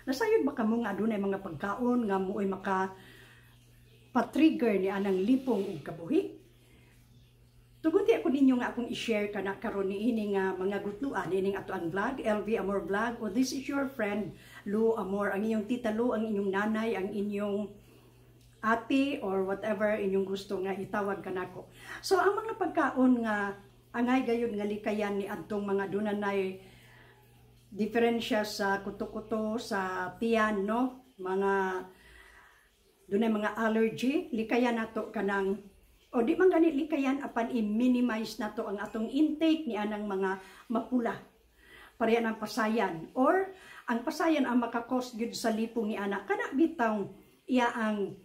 Nasayod ba kamo nga adunay mga pagkaon nga mo'y maka pa-trigger ni anang lipong ug kabuhi? Tuguti ako ninyo nga akong i-share kana karon niini nga mga gutluan ining ato ang vlog, LV Amor Vlog, o this is your friend Lu Amor, ang inyong Tita Lu, ang inyong nanay, ang inyong ate, or whatever inyong gusto nga itawag kanako. So ang mga pagkaon nga angay gayud nga likayan ni adtong mga dunanay diferensya sa kuto-kuto sa tiyan, no, mga dunay mga allergy, likayan nato kanang, o di man gani likayan, apan i-minimize nato ang atong intake ni anang mga mapula. Pareha ng pasayan, or ang pasayan ang maka-cause gyud sa lipong ni ana, kana bitaw iya ang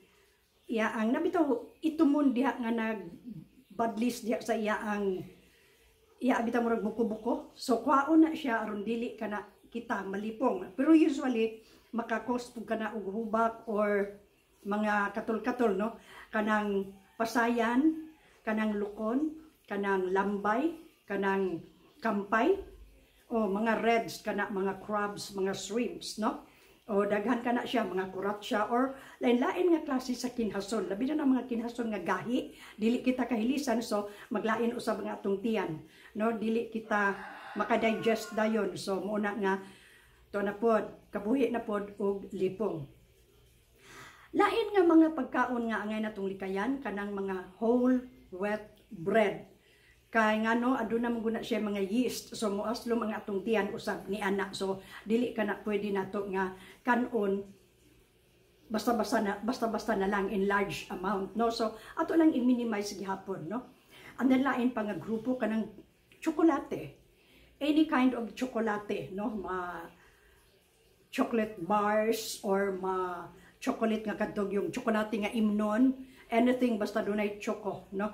nabitaw itumon diha nga nag badlis diha sa iya ang iya bitaw murag buko-buko. So kwaon na siya aron dili kana kita malipong, pero usually maka-cause pud kana og hubak or mga katol-katol, no? Kanang pasayan, kanang lukon, kanang lambay, kanang kampay, o mga reds kana, mga crabs, mga shrimps, no? O daghan kana siya, mga kuratsa or lain-lain nga klase sa kinhason. Labi na mga kinhason nga gahi, dili kita kahilisan, so maglain usab nga atong tiyan, no? Dili kita makadigest dayon. So mao na nga to na pod, kabuhi na pod og lipong. Lain nga mga pagkaon nga angay natong likayan, kanang mga whole wheat bread. Kay ngano, aduna man guna siya mga yeast, so moaslom ang atong tiyan usab ni ana. So dili kana pwede nato nga kanon basta-basta na lang in large amount, no? So ato lang i-minimize gihapon, no? And then lain pa nga grupo, kanang tsokolate, any kind of tsokolate, no, ma chocolate bars or ma chocolate nga kadtog yung tsokolate nga imnon, anything basta dunay choco, no?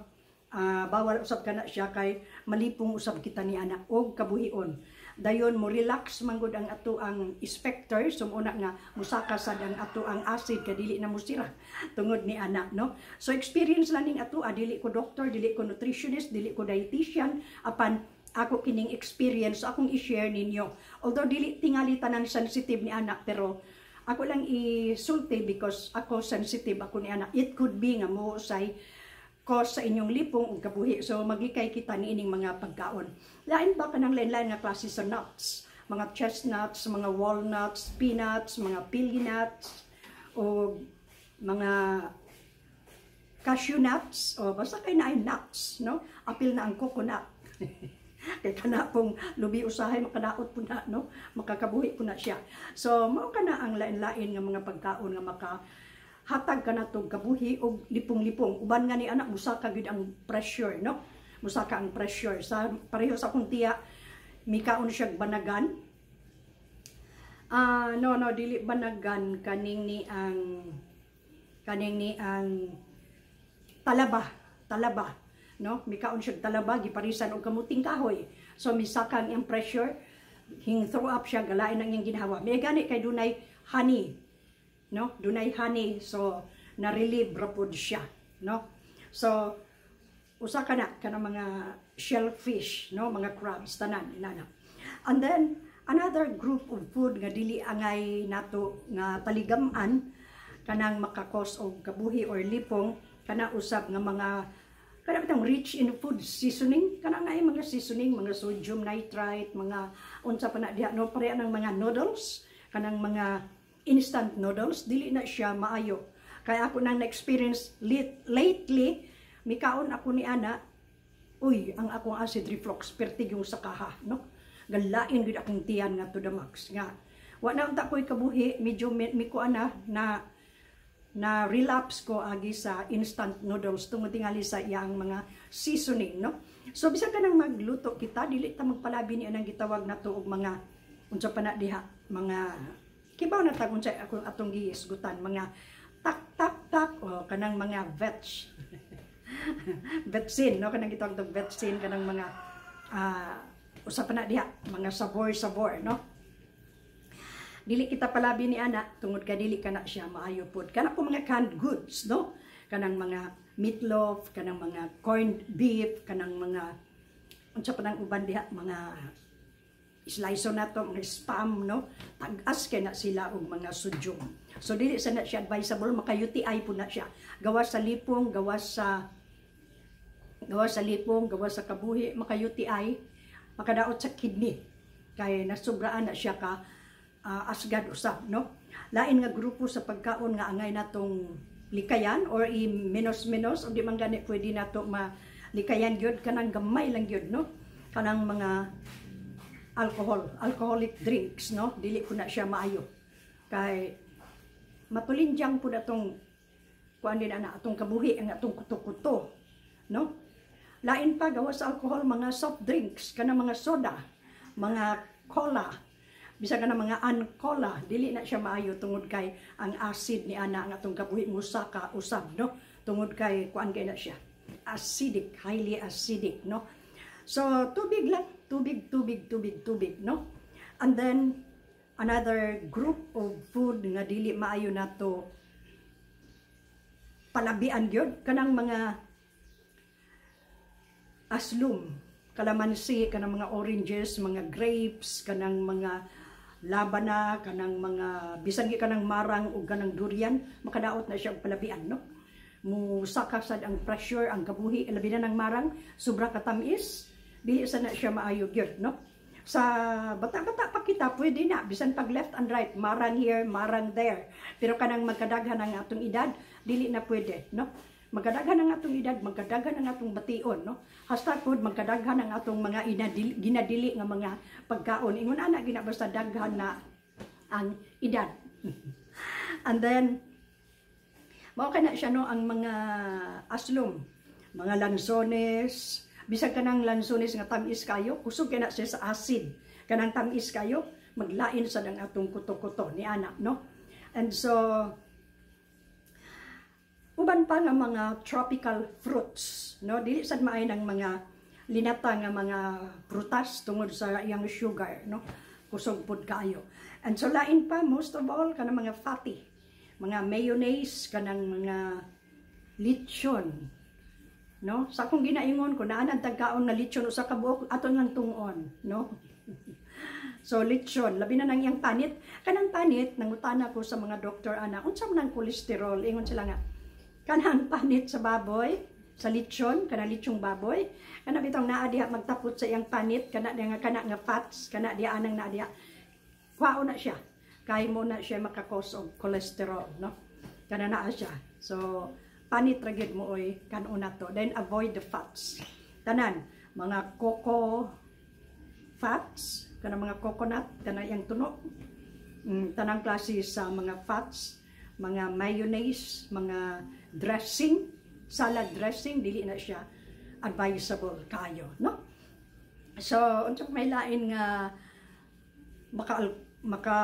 Bawal usab kana siya kay malipong usab kita ni ana og kabuhion. Dayon mo relax manggod ang ato ang sphincter, so muna nga musaka sad ang ato ang acid kay dili na musira tungod ni ana, no? So experience lang ning ato, dili ko doctor, dili ko nutritionist, dili ko dietitian, apan ako kining experience akong i-share ninyo. Although dili tingali tanan sensitive ni ana, pero ako lang isulti because ako sensitive ako ni ana. It could be nga mo say cause sa inyong lipong ug kabuhi. So maglikay kita niining mga pagkaon. Lain ba, kanang lain-lain nga klase sa nuts, mga chestnuts, mga walnuts, peanuts, mga pili nuts o mga cashew nuts, o basta kay naay nuts, no? Apil na ang coconut. Kay kana pong lubi usahay makadaot po na, no? Makakabuhi po na siya. So mao kana ang lain-lain nga mga pagkaon nga maka hatag ka natog kabuhi og lipong-lipong. Uban nga ni anak, musaka gyud ang pressure, no? Musaka ang pressure. Sa pareho sa akong tiya, mikaon siya banagan. No, dili banagan, kaning ni ang talaba, talaba, no? Mikaon siya talaba, giparisan og kamuting kahoy. So misaka ang iyang pressure, hing throw up siya, galain ang iyang ginhawa. May gani kay dunay honey, no? Dunay honey, so na-relieve ra pod siya, no? So usa ka na kanang mga shellfish, no, mga crabs tanan inana. And then another group of food nga dili angay nato nga taligam-an kanang maka-cause og kabuhi or lipong, kana usab nga mga kana bitang rich in food seasoning, kana nga ay mga seasoning, mga sodium nitrite, mga unsa pa na diha, no? Pareha ng mga noodles, kanang mga instant noodles, dili na siya maayo. Kaya ako nang na-experience lately, mikaon ako ni ana, uy, ang akong acid reflux pertig yung sakaha, no? Galain gud akong tiyan nga to the max nga. Wa na unta ko'y kabuhi, medyo mikuan na na na relapse ko agi sa instant noodles tungod tingali sa iyang mga seasoning, no? So bisan ka nang magluto kita, dili ta magpalabi ni anang gitawag nato og mga unsa pa na diha, mga kibaw na tag unsa akong atong gihisgutan, mga tak tak tak o kanang mga vetsin, no? Kanang gitawag tog vetsin, kanang mga usa pa na diha, mga sabor sabor, no? Dili kita palabi ni ana tungod ka dili kana siya maayo pod. Kana po mga canned goods, no? Kanang mga meatloaf, kanang mga corned beef, kanang mga unsa pa nang uban diha, mga Slice nato mga Spam, no? Tag-as kay na sila og mga sodium. So dili sa na siya advisable, maka UTI po na siya. Gawas sa lipong, gawas sa lipong, gawas sa kabuhi, maka UTI, makadaot sa kidney. Kay nasubraan na siya ka asgad usab, no? Lain nga grupo sa pagkaon nga angay natong likayan or i menos-menos o di man gani pwede nato malikayan gyud, kanang gamay lang gyud, no? Kanang mga alcohol, alcoholic drinks, no? Dili ko na siya maayo. Kay matulindyang po na itong kuan din ana atong kabuhi, ang atong kuto-kuto, no? Lain pa gawas sa alcohol, mga soft drinks, kanang mga soda, mga cola, bisan kana mga uncola, dili na siya maayo tungod kay ang acid ni ana ang atong kabuhi musaka usab, no? Tungod kay kuan kay na siya. Acidic, highly acidic, no? So tubig lang, tubig, tubig, tubig, tubig, no? And then another group of food nga dili maayo nato palabian gyud, kanang mga aslum, kalamansi, kanang mga oranges, mga grapes, kanang mga labana, kanang mga bisan gi kanang marang ug kanang durian, makadaot na siya og palabian, no? Musaka sad ang pressure, ang kabuhi, labi na ng marang, sobra katamis, dili sa na siya maayo gyud, no? Sa bata-bata pa kita, pwede na, bisan pag left and right, marang here, marang there. Pero kanang magkadaghan ang atong edad, dili na pwede, no? Magkadaghan ang atong edad, magkadaghan ang atong bation, no? Hasta pod magkadaghan ang atong mga inadili, ginadili nga mga pagkaon. Ingon ana gina basta daghan na ang edad. And then mao kay na siya, no, ang mga aslum, mga lansones, bisag kanang lansones nga tamis kayo, kusog kay na siya sa acid. Kanang tamis kayo, maglain sa ang atong kuto-kuto ni ana, no? And so uban pa nga mga tropical fruits, no? Dili sad maay ng mga linata nga mga prutas tungod sa iyang sugar, no? Kusog pud kaayo. And so lain pa, most of all, kanang mga fatty, mga mayonnaise, kanang mga lechon, no? Sa akong ginaingon ko naa nang tagkaon na lechon usa ka buok, aton lang tungon, no? So lechon, labi na nang iyang panit. Kanang panit, nangutana ko sa mga doktor ana, unsa man ang cholesterol? Ingon sila nga kanang panit sa baboy, sa lechon, kanang lechong baboy, kana bitong naa diha magtapot sa iyang panit, kana diha nga kana nga fats, kana diha anang naa diha. Kuhaon na siya. Kay mo na siya maka-cause og cholesterol, no? Kana naa siya. So panit ra gyud mo oy kanon na to. Then avoid the fats. Tanan, mga coco fats, kanang mga coconut, kana iyang tuno. Tanang klase sa mga fats, mga mayonnaise, mga dressing, salad dressing, dili na siya advisable kayo, no? So, unsa may lain nga maka maka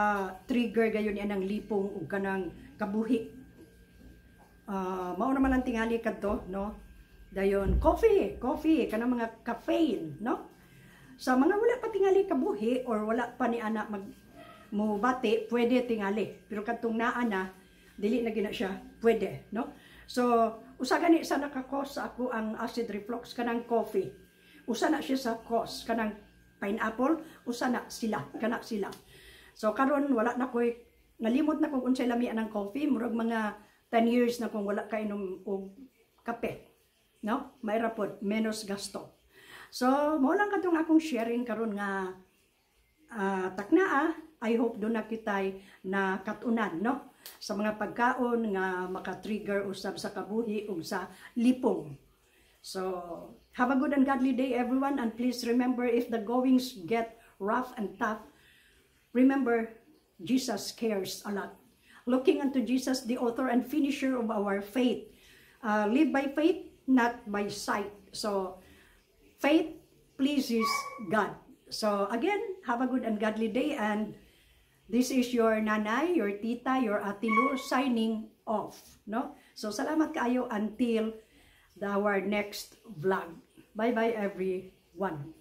trigger gayon yan ang lipong ug kanang kabuhi? Mao naman ang tingali kadto, no? Dayon coffee, coffee, kanang mga caffeine, no? Sa mga wala pa tingali kabuhi or wala pa ni ana mag mubati, pwede tingali. Pero kadtong naa na, dili na gina siya pwede, no? So, usa gani sa naka-cause sa ako ang acid reflux, kanang coffee. Usa na siya sa cause kanang pineapple, usa na sila, kana sila. So karon wala na koy, nalimot na kung unsay lami ang coffee, murag mga 10 years na kung wala kainom og kape. No? Mayra pod menos gasto. So, mao lang katong akong sharing karon nga taknaa. I hope duna kitay na katunan, no? Sa mga pagkaon nga maka-trigger usab sa kabuhi ug sa lipong. So, have a good and godly day, everyone, and please remember, if the goings get rough and tough, remember Jesus cares a lot. Looking unto Jesus, the author and finisher of our faith. Live by faith, not by sight. So, faith pleases God. So, again, have a good and godly day, and this is your nanay, your tita, your Ate Lu signing off, no? So, salamat kaayo until our next vlog. Bye-bye, everyone.